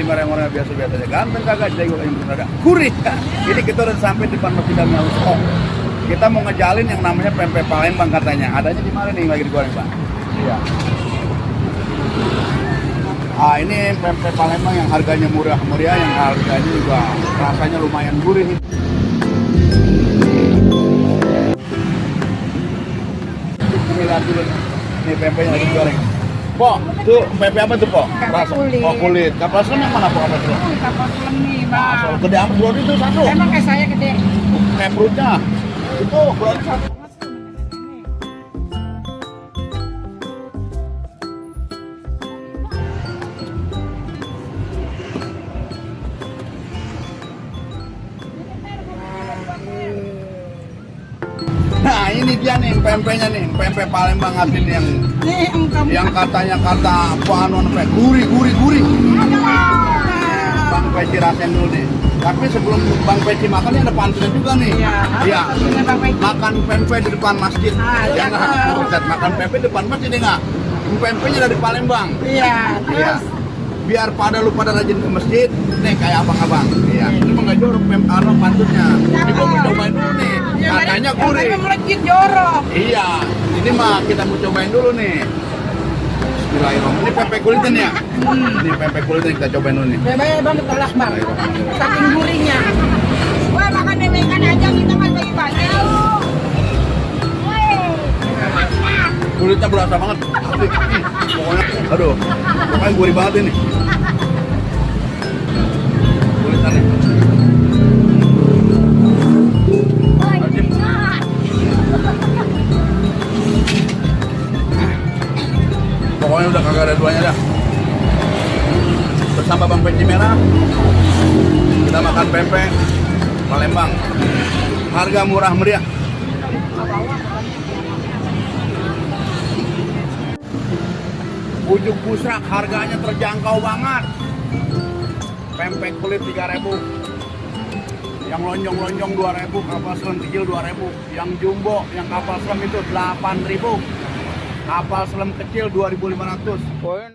Masjid orang-orang biasa-biasa aja. Ganteng kagak jago yang berada. Gurih. Ini kita udah sampai di depan Masjid Al Usko. Kita mau ngejalin yang namanya pempek Palembang katanya. Adanya di mana nih lagi digoreng, Pak? Iya. Ah, ini pempek Palembang yang harganya murah-meriah, yang harganya juga rasanya lumayan gurih. Lihat dulu nih pempeknya lagi digoreng. Pok, tuh pempek apa tuh, Pok? Rasa kulit. Oh, kulit. Kapal selam yang mana, Pok? Kapal selam? Kapal selam nih, Bang. Nah, gede amat berarti itu satu. Emang kayak saya gede. Kayak perutnya. Itu berarti satu. Nah, ini dia nih pempeknya nih, pempek Palembang asli yang Nih, yang katanya kata Puanon gurih. Bang Peci rasain dulu nih. Tapi sebelum Bang Peci makan ini ada pantunnya juga nih. Iya. Makan pempek di depan masjid. Iya. Jangan makan pempek di depan masjid enggak. Pempeknya dari Palembang. Iya. Iya. Biar lu pada rajin ke masjid, nih kayak abang-abang. Iya. Ini mah nggak jorok pantunnya. Ini gua mau cobain dulu nih. Katanya gurih. Tapi melejit jorok. Iya. Ini mah kita mau cobain dulu nih. Bismillahirrahmanirrahim. Ini pempek kulitan ya? Ini pempek kulitan kita cobain dulu nih. Bebeknya Bang ditolak, Bang. Saking gurihnya. Wah, makan bebekan aja kita kan bagi-bagi. Kulitnya berasa banget. Asli. Pokoknya, aduh. Pokoknya gurih banget ini. Kulitannya. Ajib. Pokoknya udah kagak ada duanya dah. Bersama Bang Peci Merah, kita makan pempek Palembang. Harga murah meriah. Ujung Pusrak harganya terjangkau banget. Pempek kulit 3.000. Yang lonjong-lonjong 2.000, kapal selam kecil 2.000. Yang jumbo, yang kapal selam itu 8.000. Kapal selam kecil 2.500.